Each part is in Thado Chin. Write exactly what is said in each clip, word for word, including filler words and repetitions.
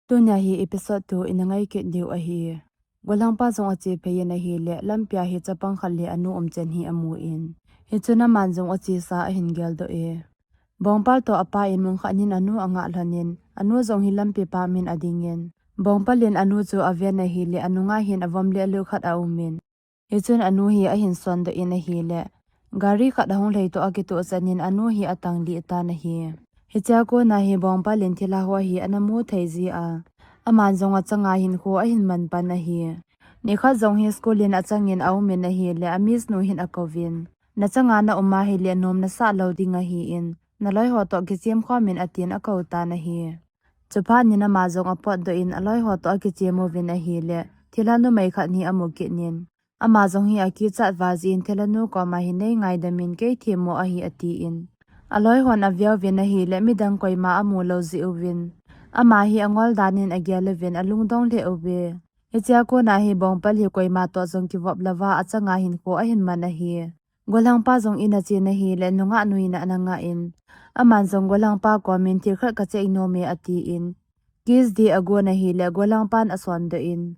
Tunia hi episode two ina ngai kit diu ahi. Golhangpa jong ache phei in ahile, lampia hi chapang khat le anu umchen hi amun. Hichun aman jong achesa ahin geldoh e. Bongpal toh apa in mun khat nin anu angah lhonin, anu jong hi lampi pam in adingin. Bongpal in anu chu aven ahile, anunga hin avom le alut khat aumin. Hichun anu hi ahin sondoh in ahile, gari khat ahung lhai toh akitoh chanin anu hi atang lih tan ahi. Hichea kona hi Bongpal in thilha ho hi ana mu thei jia, aman jong achanga hinkho ahin man pan ahi. Nikhat jong hi school in achangin aumin ahile, a miss nu hin akouvin, nachanga na um ahile nom nasah lou ding ahin, naloi ho toh kichem khom in atin akou tan ahi. Chuphat nin ama jong apotdoh in aloi ho toh akichem uvin ahile, thilha numei khat hi amu kit nin, ama jong hi akichat val jeh in thilha nu koma hi nei ngaidam in, kei themmo ahi atin. Aloi hon aveuvin ahile, midang koima amu lou jeh uvin, ama hi angol dan in agel uvin alungdong lheh uve. Hichea kona hi Bongpal hi koima toh jong kivop louva achanga hinkho ahin man ahi. Golhangpa jong in achen ahile, nungah nu in ana ngah in, aman jong Golhangpa komin thil khat kache nom e atin, kiss ding agon ahile, Golhangpan asondoh in,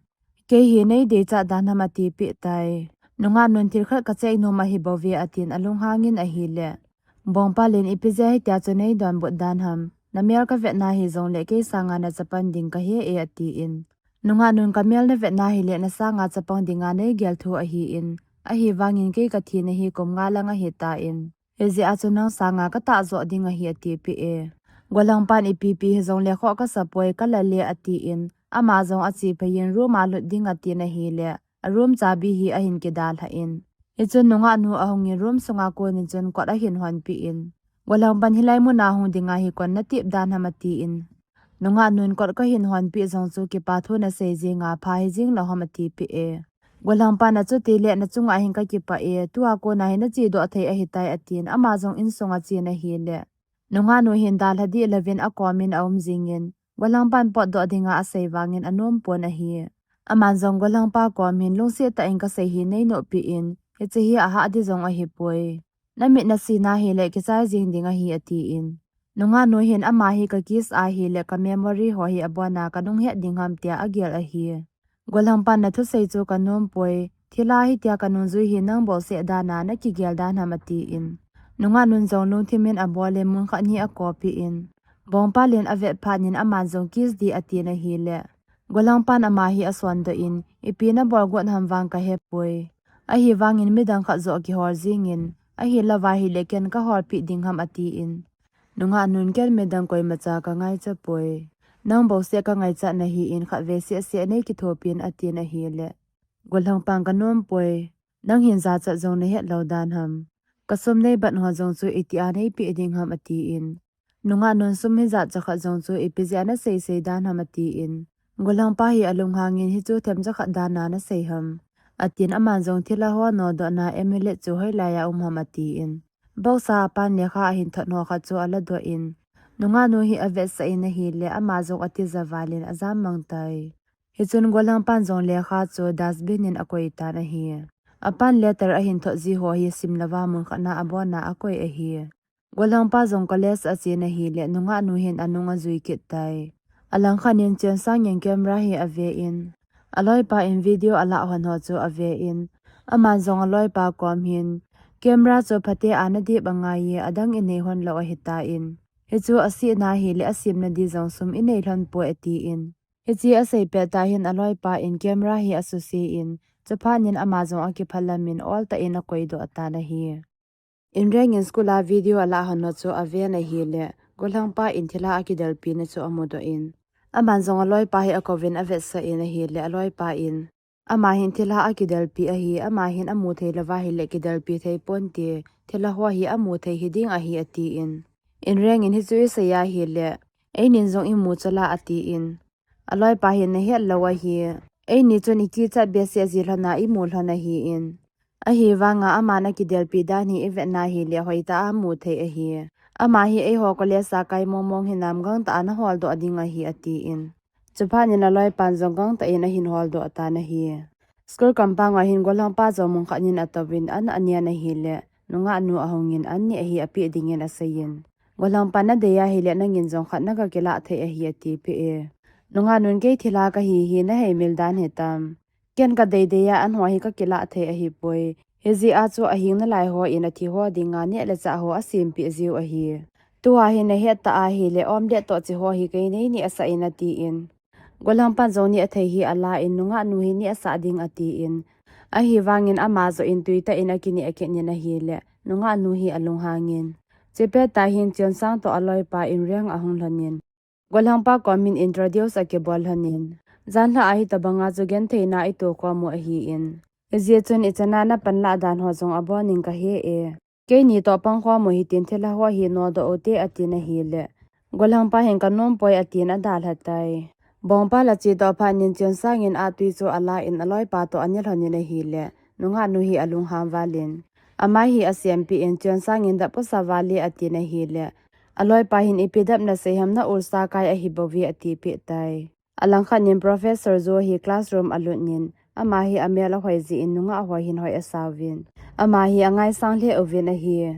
kei hi nei deichat dan ham atipeh tai. Nungah nun thil khat kache nom ahi bouve atin alunghang in ahile, Bongpal in ipi jeh a hitia chu nei donbut dan ham, namel kavet na hijongle kei sanga nachapan ding kahe e atin. Nungah nun kamel navet na hile nasanga chapang dinga nei gel thu ahin, ahivangin kei kathi na hi kum nga lang ahitan, hijeh a chu nang sanga katah joh ding ahi atipeh e. Golhangpan ipi pi hijongle khoh kasa poi, kala le atin, ama jong ache phei in room a lut ding atin ahile, a room chabi hi ahin kidalhah in. Hichun nungah nu ahungin room sunga konin chun kot ahin honpeh in, Golhangpan hilai muna hung dinga hi koin natep dan ham atin. Nungah nun kot kahin honpeh jong chu kipa thu nasei jing a pha hijing lou ham atipeh e. Golhangpan achuti le nachunga hin kakipah e, tua kona hi nachedoh thei ahitai atin, ama jong insunga achen ahile, nungah nu hin dalha dih louvin akomin aum jingin, Golhangpan potdoh dinga asei vangin anom pon ahi. Aman jong Golhangpa kom hin lungset tah in kasei hi nei nohpeh in, hiche hi ahah ding jong ahipoi. Namit nasina hile kichai jing ding ahi atin. Nungah nu hin ama hi ka kiss ahile ka memory ho hi abona kanung het ding ham tia agel ahi. Golhangpan nathusei chu kanom poi, thilha hitia kanungjui hi nang bouseh dana nakigel dan ham atin. Nungah nun jong lungthim in abol in mun khat ni akoupeh in, Bongpal in avet phat nin aman jong kiss ding atin ahile, Golhangpan ama hi asondoh in, ipi nabol got ham vang kahepoi. Ahivangin midang khat joh kihol jingin, ahilouva hile ken kaholpeh ding ham atin. Nungah nun ken midang koimacha kangaicha poi. Nang bouseh kangaichat nahin khatvei seh seh nei kithopin atin ahile, Golhangpan kanom poi. Nang hin jachat jong nahet lou dan ham. Kasum nei bat ho jong chu itia neipeh ding ham atin. Nungah nun sum hijat chakhat jong chu ipi jeh a nasei sei dan ham atin. Golhangpa hi alunghangin hichu themcha khat dana nasei ham, atin aman jong thilha ho nodohna amulet chu hoilai a um ham atin. Bouseh a apan lekha ahin thot ho khat chu aladoh in, nungah nu hi avetsah in ahile ama jong atija valin ajam mang tai. Hichun Golhangpan jong lekha chu dustbin in akoi tan ahi. Apan letter ahin thot ji ho hi simlouva mun khat na abona akoi ahi. Golhangpa jong college achen ahile nungah nu hin anung ajui kit tai. Alangkhat nin Chensang in camera hi aven, aloipa in video alah hon ho chu aven, aman jong aloipa kom hin, camera chu phatea nadip angaiye, adang inei hon lou ahitan, hichu asihna hile asemna di jong sum inei lhon poi atin. Hiche asei pet tah hin aloipa in camera hi asuse in, chuphat nin ama jong akiphalam in oltah in akoidoh tan ahi. Inreng in school a video alah hon ho chu aven ahile, Golhangpa in thilha akidelpi na chu amudoh in, aman jong aloipa hi akouvin avetsah in ahile, aloipa in, ama hin thilha akidelpi ahi, ama hin amu thei louva hile kidelpi thei ponte, thilha ho hi amu thei hiding ahi atin. Inreng in hichu isei ahile, einin jong imu chala atin. Aloipa hin nahet lou ahi. Eini chun ikichat behseh ji lhon a imu lhon ahin. Ahivanga aman akidelpi dan hi ivet na hile hoitah a amu thei ahi. Ama hi eiho college a kai mong mong hinam gangtah a naholdoh ding ahi atin. Chuphat nin aloipan jong gangtah in ahin holdoh tan ahi. School compound a hin Golhangpa jong mun khat nin atouvin an anen ahile, nungah nu ahungin an neh ahi apeh dingin aseiyin, Golhangpan nadei ahile nangin jong khat nagakilah thei ahi atipeh e. Nungah nun, kei thilha kahi hi nahei mil dan hitam? Ken kadei dei a an ho hi kakilah thei ahipoi. Hijeh a chu ahing nalai ho in athi ho dinga neh le chah ho asempeh jiu ahi. Tua hi nahet ta ahile omelette toh chi ho hi kei nei neh asah in atin. Golhangpan jong neh athei hi alan, nungah nu hi neh asah ding atin. Ahivangin ama joh in tui tah in akineh akit in ahile, nungah nu hi alunghangin. Chepet tah hin Chonsang toh aloipa Inreng ahung lhonin, Golhangpa kom hin introduce akibol lhonin, janhi a hitobanga chu gentheina itoh khom u ahin. Hijeh chun ichan a napan lah dan ho jong abonin kahe e. Keini toh pang khom u hitin thilha ho hi nodoh ute atin ahile, Golhangpa hin kanom poi atin adalha tai. Bongpal ache toh phat in Chonsang in atui chu alan aloipa toh aneh lhonin ahile, nungah nu hi alunghang valin, ama hi asempeh in Chonsang in dap posa vale atin ahile, aloipa hin ipi dap nasei ham, na ulsa kai ahi bouve atipeh tai. Alangkhat in Professor Jo hi classroom alutnin, ama hi amel ahoi jeh in nungah ho hin hoi asauvin, ama hi angaisang lheh uvin ahi.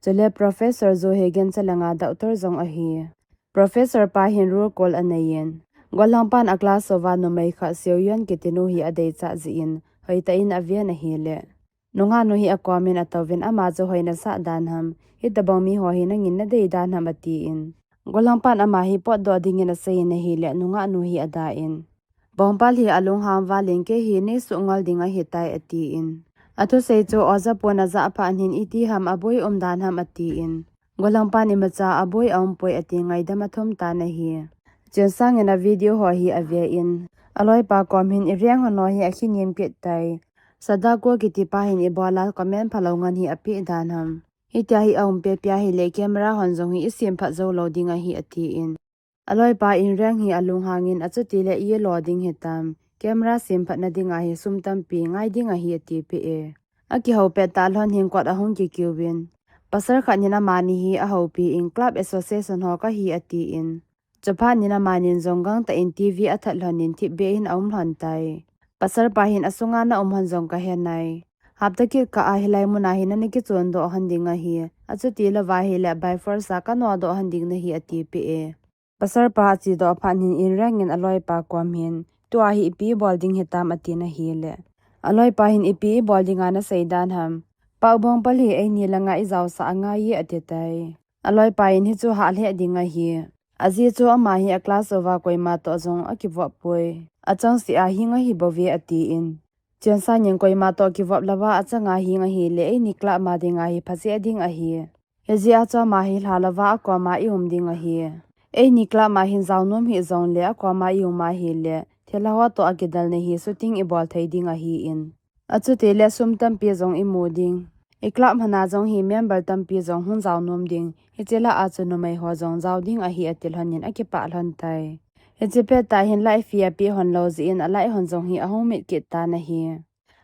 Chule Professor Jo hi gancha langa doctor jong ahi. Professor pa hin roll call aneiyin, Golhangpan a class uva numei khat Seoyeon kiti nu hi adeichat jeh in, hoitah in aven ahile, nungah nu hi akomin atouvin, ama chu hoi nasah dan ham, hitobang mi ho hi nangin nadei dan ham atin. Golhangpan ama hi potdoh dingin aseiyin ahile, nungah nu hi adan, Bongpal hi alunghang valin, kei hi neisuh ngol ding ahitai atin. Athusei chu oja pun ajah phat in, iti ham aboi um dan ham atin. Golhangpan imacha aboi aumpoi ati ngaidam athum tan ahi. Chonsang in a video ho hi aven, aloipa kom hin Inreng hon ho hi akinem kit tai. Sadako kitipa hin ibola comment phalou ngen hi apeh dan ham, hitia hi aum pepi ahile camera hon jong hi isemphat joulou ding ahi atin. Aloipa Inreng hi alunghangin, achutile ilo ding hitam? Camera semphatna dinga hi sum tampi ngai ding ahi atipeh e. Akihou pet tah lhon hin kot ahung kikiuvin, pasal khat in amani hi ahoupi in, club association ho kahi atin. Chuphat in amanin jong gangtah in TV athat lhonin thipbeh in aum lhon tai. Pasal pa hin, asunga naum hon jong kahe nai. Hapta kit kah a hilai muna hi nana kichondoh hon ding ahi. Achutilouva ahile by force a kanodoh hon ding nahi atipeh e. Pasal pa achedoh phat in Inreng in aloipa kom hin, tua hi ipi ibol ding hitam atin ahile, aloipa hin, ipi ibol dinga nasei dan ham? Pau Bongpal hi eini langa ijaosah angaiye atitai. Aloipa in, hichu hah lheh ding ahi. Ajeh chu ama hi a class uva koima toh jong akivop poi. Achangseh a hing ahi bouve atin. Chonsang in, koima toh kivop louva achanga hing ahile eini club ma dinga hi phajeh ding ahi. Hijeh a chu ama hi lhalouva akoma ium ding ahi. Eini club ma hin jaonom hih jongle akoma ium ahile, thilha ho toh akidalna hi shooting ibol thei ding ahin. Achutile sum tampi jong imu ding. I club mana jong hi member tampi jong hung jaonom ding. Hiche lah a chu numei ho jong jao ding ahi ati lhonin akipah lhon tai. Hiche pettah hin light fee apeh hon lou jeh in a light hon jong hi ahung mit kit tan ahi.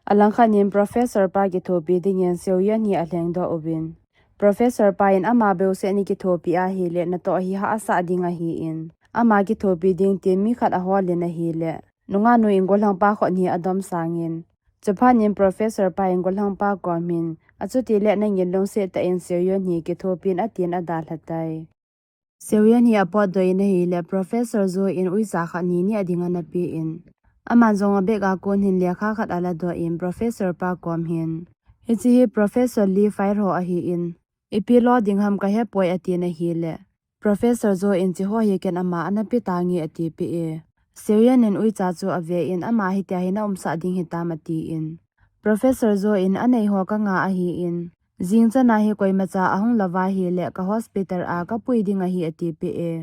Alangkhat in professor pa kithopi dingin Seoyeon hi alhengdoh uvin, professor pa in ama bouseh ana kithopi ahile natoh hi hahsah ding ahin, ama kithopi ding tin mi khat ahol in ahile, nungah nu in gollhang pa khut hi adomsang in, chuphat in professor pa in gollhang pa kom hin, achutile nangin lungset tah in Seoyeon hi kithopi in atin adalha tai. Seoyeon hi apotdoh in ahile, professor Jo in uicha khat ni neh ding ana pen, aman jong a bag a kon hin lekha khat aladoh in professor pa kom hin, hiche hi Professor Lee file ho ahin, ipi lo ding ham kahepoi atin ahile, professor Jo in hiche ho hi ken ama ana pe tange atipeh e. Seoyeon in uicha chu aven, ama hitia hi na umsah ding hitam atin, professor Jo in anei ho kanga ahin, jing chan a hi koimacha ahung louva ahile ka hospital a kapui ding ahi atipeh e.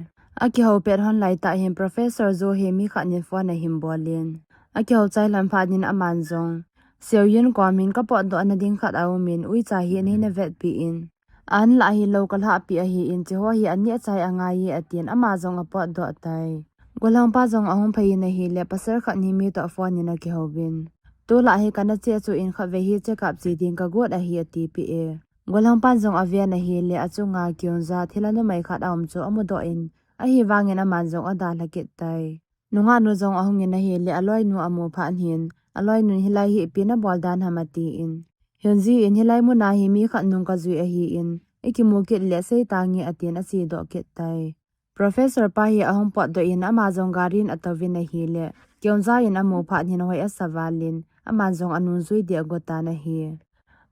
Akihou pet lhon laitah hin professor Jo hi mi khat in phone ahin bol in, akihou chai lhon phat in aman jong Seoyeon kom hin kapotdohna ding khat aumin, uicha hi neina vetpeh in, an lah hilou kalhahpeh ahin, hiche ho hi aneh chai angaiye atin ama jong apotdoh tai. Gollhang pa jong ahung phei in ahile, pasal khat ni mi toh phone in akihouvin, tulai hi kana che chu in khatvei hi check up che ding kagot ahi atipeh e. Gollhang pan jong aven ahile, achunga Kyung Ja thilha numei khat aum chu amudoh in, ahivangin aman jong adalha kit tai. Nungah nu jong ahung in ahile, aloinu amu phat in, aloinun hilai hi ipi nabol dan ham atin, Hyun Ji in hilai muna hi mi khat nung kajui ahin, ikimu kit le sei tange atin achedoh kit tai. Professor pa hi ahung potdoh in ama jong gari in atouvin ahile, Keonja in amu phat in hoi asa val in, aman jong anungjui ding ago tan ahi.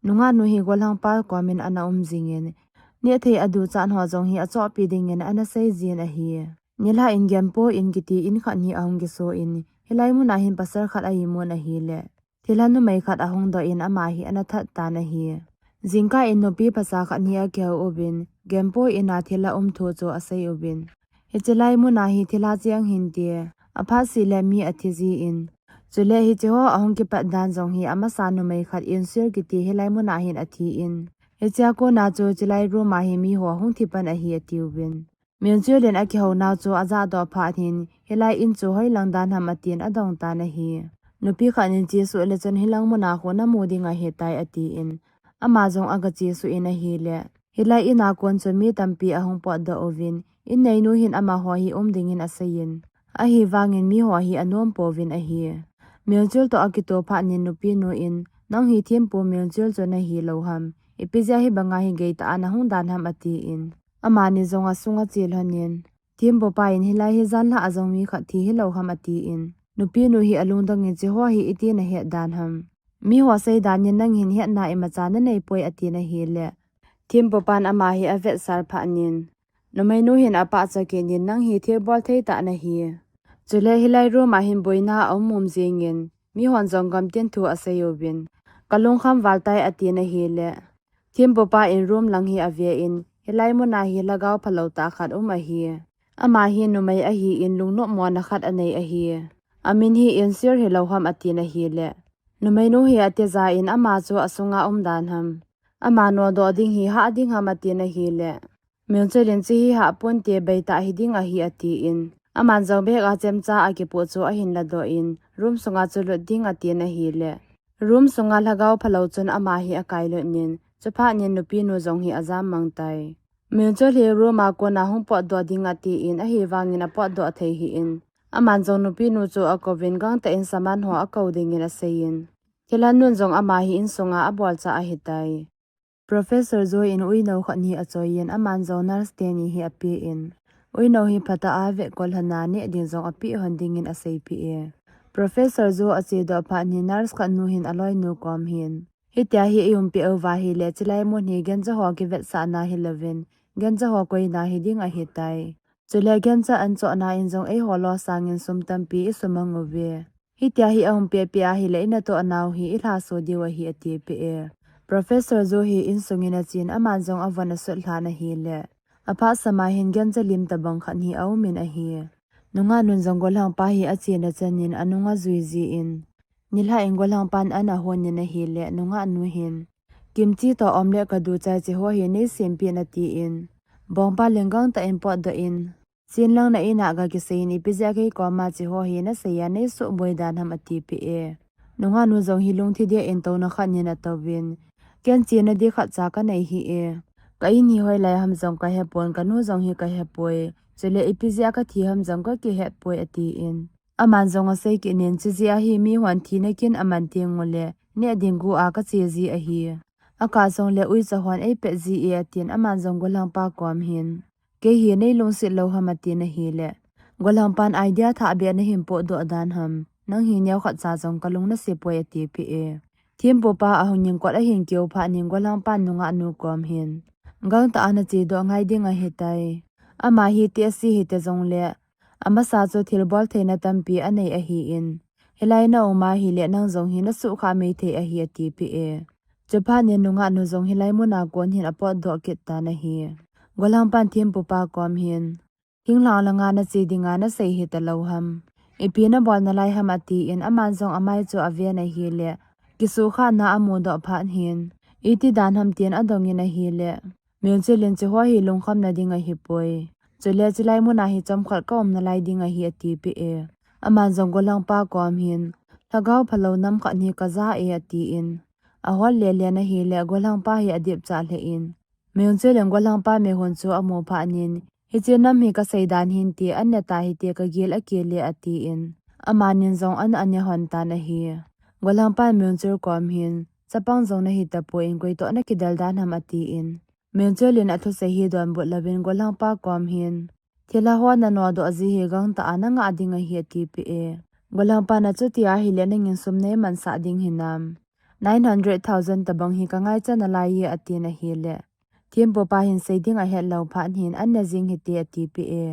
Nungah nu hi gollhang pa kom in ana um jing in, nehthei aduchat ho jong hi achohpi ding in ana sei jin ahi. Nilhah in Genpo in kiti in khat hi ahung kiso in, hilai mun a hin pasal khat a imun ahile, thilha numei khat ahung doh in ama hi ana that tan ahi. Jingkah in nupi pasal khat hi akihou uvin, Genpo in a thilha um thu chu asei uvin, hiche lai mun a hi thilha cheng hinte, aphat seh le mi athi jin, chule hiche ho ahung kipat dan jong hi amasa numei khat Insil kiti hilai mun a hin athi in, hichea kon a chu chulai room a hi mi ho ahung thi pan ahi atiuvin. Myung Chul in akihou nau chu ajah doh phat in, hilai in chu hoilang dan ham atin adong tan ahi. Nupi khat in, chesuh le chun hilang mun a khu namu ding ahitai atin, ama jong aga chesuh in ahile, hilai in a kon chu mi tampi ahung potdoh uvin, in neinu hin amaho hi um ding in asei in, ahivang in mi ho hi anom pouvin ahi. Myung Chul toh akitoh phat in nupi nu in, nang hi thempu Myung Chul chu nahi lou ham, ipi jeh a hibang a hi geitah a nahung dan ham atin, amani jong asung ache lhon in, thempu pa in, hilai hi janhi a jong mi khat thi hilou ham atin, nupi nu hi alungdong in, hiche ho hi iti nahet dan ham, mi ho sei dan in nang hin hetna imacha nanei poi atin ahile, thempu pan ama hi avetsah phat in, numei nu hin apachat kit in, nang hi thilbol thei tah nahi, chule hilai room a hin boina aum um jing in, mi hon jong gamtin thu asei uvin, kalungkham val tai atin ahile, thempu pa in room lang hi ave in, hilai mun a hi lhagao phalou tah khat um ahi. Ama hi numei ahin lungnop mona khat anei ahi. Amin hi Insil hilou ham atin ahile, numei nu hi atija in, ama chu asunga um dan ham, ama nodoh ding hi hah ding ham atin ahile, Myung Chul in, hiche hi hah ponte, beitah hiding ahi atin, aman jong bag a chemcha akipoh chu ahin ladoh in, room sunga chu lut ding atin ahile, room sunga lhagao phalou chun ama hi akailut in, chuphat in nupi nu jong hi ajam mang tai. Myung Chul hi room a kon a hung potdoh ding atin, ahivang in apotdoh thei hih in, aman jong nupi nu chu akouvin, gangtah in saman ho akou ding in asei in, thilha nun jong ama hi insunga abolcha ahitai. Professor Joe in uinou khat hi achoi in, aman jong nurse teni hi apen, uinou hi phatah a vetkol lhon a neh ding jong apeh lhon ding in aseipeh e. Professor Joe achedoh phat in nurse khat nu hin aloinu kom hin, hitia hi eiumpi uva ahile, chulai mun hi gancha ho kivetsahna hilouvin, gancha ho koina hiding ahitai. Chule gancha anchohna in jong eiho losang in sum tampi isumang uve. Hitia hi aumpi peh ahile, inatoh nau hi ilhaso diu ahi atipeh e. Professor Joe hi insung in achen, aman jong avon asut lhan ahile, aphat sama hin gancha lim tabang khat hi aum in ahi. Nungah nun jong gollhang pa hi achena chan in anung ajui jin, nilhah in gollhang pan an ahon in ahile, nungah nu hin, kimchi toh omelette kaduchai, hiche ho hi neisempeh in atin, bongpa leng gangtah in potdoh in, chen lang na in a gakisei in, ipi jeh a kei koma hiche ho hi nasei a neisuhboi dan ham atipeh e. Nungah nu jong hi lungthim deh in touna khat in atouvin, ken chena ding khatcha kanei hih e. Ka in hi hoilai ham jong kahepon, kanu jong hi kahepoi, chule ipi jeh a kathi ham jong kakihetpoi atin, aman jong asei kit in, hiche jeh a hi mihon thina kin aman tengule neh ding gu a kache ji ahi. Akah jongle uicha hon eipet ji e atin, aman jong gollhang pa kom hin, kei hi neilungset lou ham atin ahile, gollhang pan idea thahbeh nahin potdoh dan ham, nang hi neokhatcha jong kalung nasepoi atipeh e. Thempu pa ahung in kot ahin keu phat in gollhang pan nungah nu kom hin, gangtah a nachedoh ngai ding ahitai. Ama hi tehse hita jongle, amasa chu thilbol theina tampi anei ahin, hilai na um ahile nang jong hi nasuhkhah mei thei ahi atipeh e. Chuphat in nungah nu jong hilai mun a kon hin apotdoh kit tan ahi. Gollhang pan thempu pa kom hin, thinglhang langa nache dinga nasei hitalou ham, ipi nabol nalai ham atin, aman jong amai chu aven ahile, kisuhkhahna amudoh phat hin, iti dan ham tin adong in ahile, Myung Chul in, hiche ho hi lungkhamna ding ahipoi, chule chulai mun a hi chomkhat kaum nalai ding ahi atipeh e. Aman jong gollhang pa kom hin, lhagao phalou nam khat hi kaja e atin, ahol lele in ahile, gollhang pa hi adipchat lheh in, Myung Chul in gollhang pa meihon chu amu phat in, hiche nam hi kasei dan hinte, an ne tahite, kagil akel e atin, amanin jong an ane lhon tan ahi. Gollhang pan Myung Chul kom hin, chapang jong nahitapon, koitoh nakidel dan ham atin, Myung Chul in athusei hi donbut louvin gollhang pa kom hin, Thilha ho nanodoh ji hi gangtah a nangah ding ahi atipeh e. Golhangpan achuti ahile nangin sum neimansah ding hinam? Nine hundred thousand tabang hi kangaichan alai e atin ahile. Thempupa hin seiding ahetlou phat hin an ne jing hite atipeh e.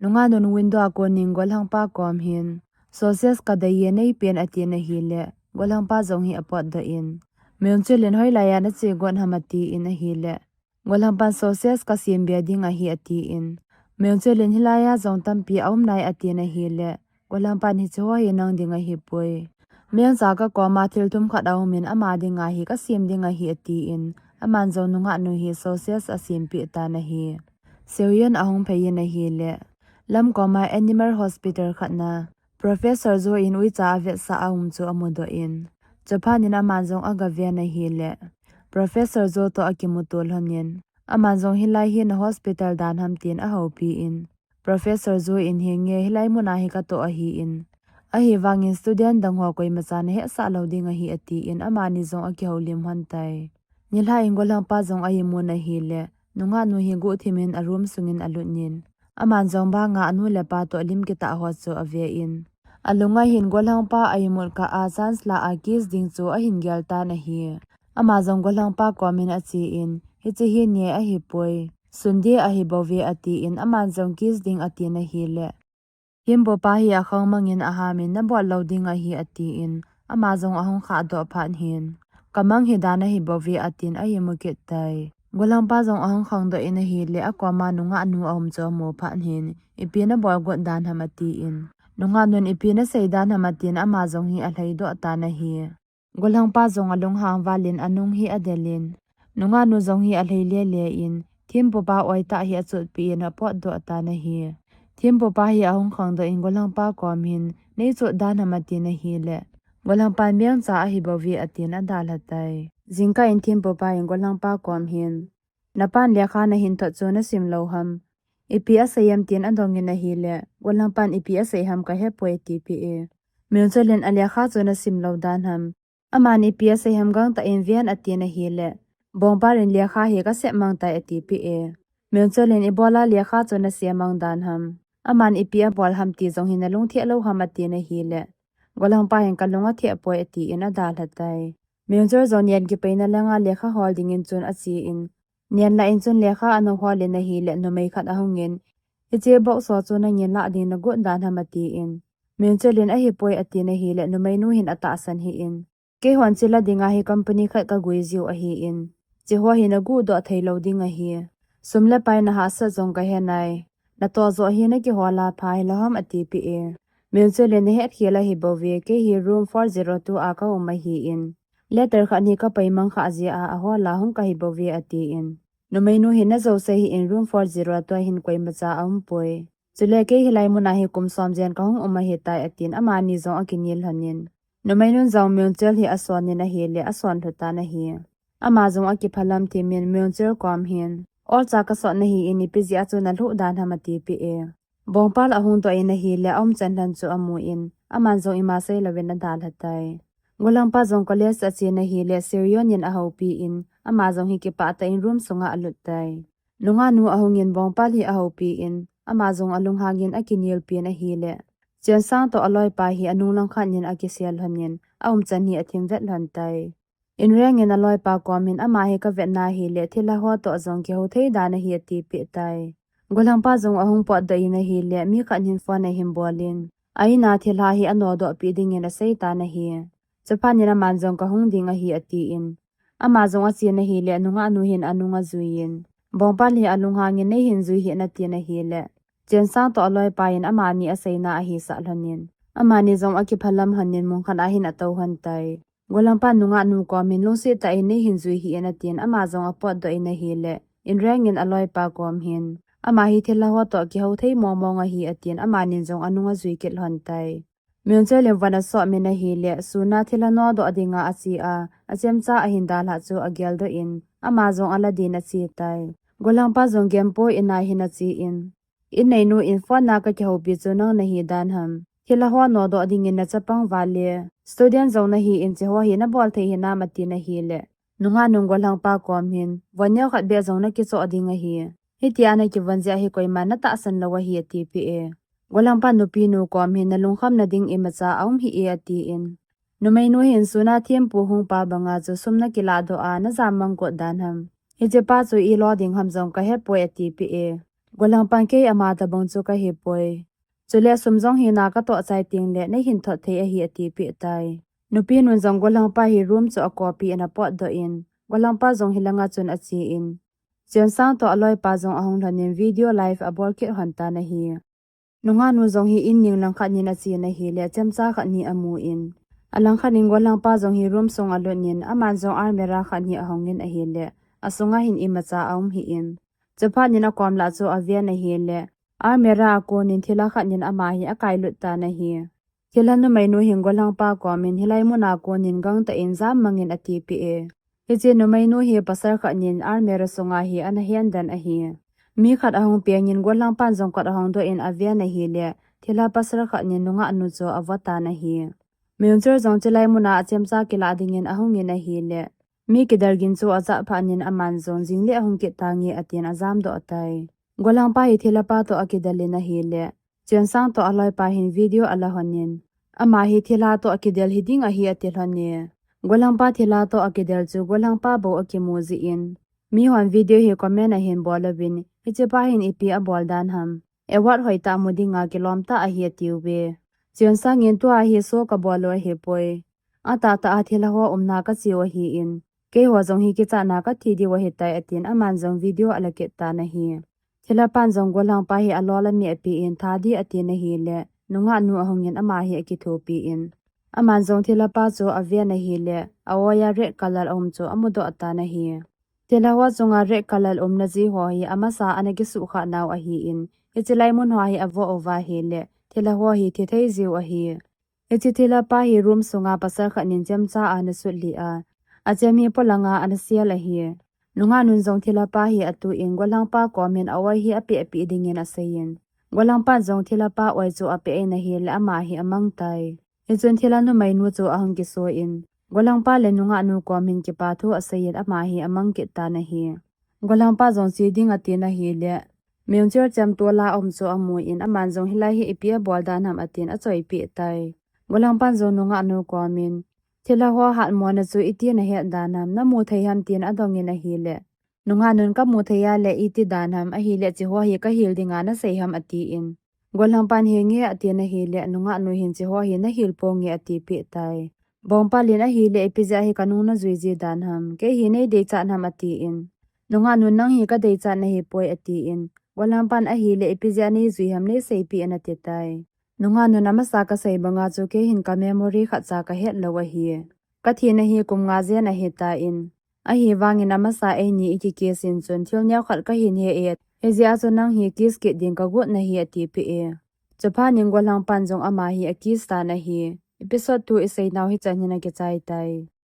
Nungahnun window a konin golhangpa kom hin, Success kadei e neipen atin ahile. Golhangpa jong hi apotdoh in, Myungchol in hoilai a nache got ham atin ahile. Golhangpan Success kasem be ding ahi atin. Myungchol in hilai a jong tampi aum nai atin ahile. Golhangpan hiche ho hi nang ding ahipoi. Mengcha kakoma thil thum khat aumin ama dinga hi kasem ding ahi atin. Aman jong nungahnu hi Success asempeh tan ahi. Seoyeon ahung phei in ahile. Lamkoma animal hospital khat na. Professor Jo in uicha avetsah a um chu amudoh in. Chuphat in aman jong agaven ahile. Professor Jo toh akimuto lhonin. Aman jong hilai hi na hospital dan ham tin ahoupi in. Professor Jo in hinge hilai muna hi katoh ahin. Ahivangin student dang ho koimacha nahetsah lou ding ahi atin amani jong akihoulim lhon tai. Nilhah in golhangpa jong a-imun ahile. Nungahnu hi guhthimin a room sungin alutnin. Aman jong banga anu le apa toh lim kitah ho chu aven. Alunga hin golhangpa a-imut kah a chance la a kiss ding chu ahin gel tan ahi. Ama jong golhangpa komin achen, hiche hi ne ahipoi. Sunday ahibouve atin aman jong kiss ding atin ahile. Thempupa hi akhang mangin ahamin nabol lou ding ahi atin, ama jong ahung khahdoh phat hin. Kamang hi dan ahibouve atin a-imu kit tai. Golhangpa jong ahung khangdoh in ahile akoma nungahnu aum chu amu phat hin, ipi nabol got dan ham atin. Nungahnun ipi nasei dan ham atin ama jong hi alhaidoh tan ahi. Golhangpa jong alunghang valin anung hi adelin. Nungahnu jong hi alhai lele in, thempupa oitah hi achotpeh in apotdoh tan ahi. Thempupa hi ahung khangdoh in golhangpa kom hin, neichot dan ham atin ahile. Golhangpan mengcha ahibouve atin adalha tai. Jingkah in thempupa in golhangpa kom hin, napan lekha nahin thot chu nasim lou ham? Ipi asei em tin adongin ahile, golhangpan ipi asei ham kahepoi atipeh e. Myungchol in alekha chu nasim lou dan ham? Aman ipi asei ham gangtah in ven atin ahile. Bongpal in lekha hi kasem mang tai atipeh e. Myungchol in ibola lekha chu nasem mang dan ham? Aman ipi abol ham ti jong hi nalungthim lou ham atin ahile. Golhangpa hin kalung athim poi atin adalha tai. Myungchol jong nian kipeina langa lekha hol dingin chun achen. Nian lah in chun lekha ana holin ahile numei khat ahungin. Hiche box ho chu nangin lah ding nagot dan ham atin. Myungchol in ahipoi atin ahile numeinu hin atahsan hih in. Keihon chila dinga hi company khat kagui jiu ahin. Hiche ho hi naguhdoh thei lou ding ahi. Sum le pai nahahsat jong kahe nai. Natoh joh hi nakihol a pha hilou ham atipeh e. Myungchol in nahet khel ahibouve kei hi room four zero two a kaum ahin. Letter khat hi kapai mang khah jeh a ahol a hung kahibouve atin. Numeinu hin najou sei hih in room four zero two a hin koimacha aumpoi. Chule kei hilai muna hi kum som jen kahung um ahitai atin amani jong akinel lhonin. Numeinun jong Myungchol hi asonin ahile asonlhu tan ahi. Ama jong akiphalam thimin Myungchol kom hin. Olcha kasot nahin ipi jeh a chu nalhuh dan ham atipeh e. Bongpal ahung doh in ahile aumchan lhon chu amun, aman jong ima seilouvin adalha tai. Golhangpa jong college achen ahile Seoyeon in ahoupi in, ama jong hi kipah tah in room sunga alut tai. Nungahnu ahungin Bongpal hi ahoupi in, ama jong alunghangin akinelpin ahile. Chensang toh aloipa hi anung langkhat in akisel lhonin, aumchan hi athim vet lhon tai. Inreng in aloipa komin ama hi kavetna ahile thilha ho toh jong kihou thei dan ahi atipeh tai. Golhangpa jong ahung potdoh in ahile mi khat hin phone ahin bolin. A-in a thilha hi anodoh peh dingin asei tan ahi. Chuphat in aman jong kahung ding ahi atin. Ama jong achen ahile nungahnu hin anung ajuiyin. Bongpal hi alunghangin neihin jui hih in atin ahile. Chensang toh aloipa in amani aseina ahisah lhonin. Amani jong akiphalam lhonin mun khat a hin atou lhon tai. Golhangpan nungahnu komin lungset tah in neihin jui hih in atin ama jong apotdoh in ahile. Inreng in aloipa kom hin. Ama hi thilha ho toh kihou thei mong mong ahi atin amanin jong anung ajui kit lhon tai. Myungchol in von asop min ahile, sun a thilha nodoh dinga ache a, achemcha ahin dalhah chu ageldoh in, ama jong ala din ache tai. Golhangpa jong Genpoi in a hin achen. Inneinu in phone a kakihoupi chu nang nahi dan ham? Thilha ho nodoh dingin nachapang val le, student jong nahin hiche ho hi nabol thei hinam atin ahile. Nungahnun golhangpa kom hin, von neo khat beh jong nakichoh ding ahi. Hitia nakivon jeh hi koiman natahsan lou ahi atipeh e. Golhangpan nupinu kom hin nalungkham nading imacha aum hih e atin. Numeinu hin suna thempu hungpa banga chu sum nakiladoh a najam mang got dan ham. Hichepa chu ilo ding ham jong kahepoi atipeh e. Golhangpan kei ama tabang chu kahipoi. Chule sum jong hi na katoh chai tengle neihin thot thei ahi atipeh tai. Nupinun jong golhangpa hi room chu akopi in apotdoh in, golhangpa jong hilanga chun achen, Chionsang toh aloipa jong ahung lhonin video live abol kit lhon tan ahi. Nungahnu jong hi in ning langkhat nin achen ahile chemcha khat ni amun, alangkhat in golhangpa jong hi room sung alut in, aman jong almirah khat ni ahongin ahile, asunga hin imacha aum hih in. Chuphat nin akom lah chu aven ahile, almirah a konin thilha khat nin ama hi akailut tan ahi. Thilha numeinu hin golhangpa komin hilai muna konin gangtah in jam mangin atipeh e. Hiche numeinu hi pasal khat nin almirah sunga hi ana hendan ahi. Mi khat ahung pengin golhangpan jong kot ahongdoh in aven ahile, thilha pasal khat nin nungahnu chu avo tan ahi. Myung Chol jong chulai muna achemcha kilah dingin ahungin ahile, mi kidel gin chu ajah phat nin aman jong jingle ahung kit tange atin ajamdoh tai. Golhangpa hi thilhapa toh akidel in ahile, Chionsang toh aloipa hin video ala lhonin, ama hi thilha toh akidel hiding ahi ati lhon e. Golhangpa thilha toh akidel chu golhangpa bou akimu jeh in, mihon video hi comment ahin bol uvin, hichepa hin ipi abol dan ham, award hoitah mu dinga kilom tah ahi atiuve. Chionsang in tua hi show kabol u ahipoi. Atahtah a thilha ho umna kache u ahin, keiho jong hi kichatna kathi diu ahitai atin aman jong video ala kit tan ahi. Thilhapan jong golhangpa hi alol amehpeh in tha dih atin ahile, nungahnu ahungin ama hi akithopi in, aman jong thilhapa chu aven ahile, a-oi a red colour aum chu amudoh tan ahi. Thilha ho chunga red colour umna jeh ho hi amasa ana kisuhkhah nau ahin, hiche lai mun hoa hi avoh uva ahile, thilha ho hi thithei jiu ahi. Hiche thilhapa hi room sunga pasal khat nin chemcha ana sutlih a, achem hi polanga ana sel ahi. Nungahnun jong thilhapa hi atuh in golhangpa komin a-oi hi apehpeh dingin aseiyin, golhangpan jong thilhapa oi chu apeh in ahile ama hi amang tai. Hichun thilha numeinu chu ahung kiso in, golhangpa le nungahnu komin kipa thu aseiyin ama hi amang kit tan ahi. Golhangpa jong che ding atin ahile, Myung Chol chemtol a um chu amun aman jong hilai hi ipi abol dan ham atin achoipeh tai. Golhangpan jong nungahnu komin, thilha ho hatmona chu iti nahet dan ham, namu thei ham tin adongin ahile, nungahnun kamu thei a le iti dan ham, ahile hiche ho hi kahil dinga nasei ham atin, golhangpan henge atin ahile, nungahnu hin hiche ho hi nahil ponge atipeh tai. Bongpal in ahile ipi jeh a hi kanung najui ji dan ham, kei hi neideichat ham atin, nungahnun nang hi kadeichat nahipoi atin, golhangpan ahile ipi jeh a neijui ham neiseipeh in ati tai. Nungahnun amasa kasei banga chu kei hin ka memory khatcha kahet lou ahi. Kathina hi kum nga jen ahitan, ahivangin amasa eini iki kiss in chun thil neokhat kahin he e, hijeh a chu nang hi kiss kit ding kagot nahi atipeh e. Chuphat nin golhangpan jong ama hi akiss tan ahi. Episode two iseinau hichan hin akichai tai.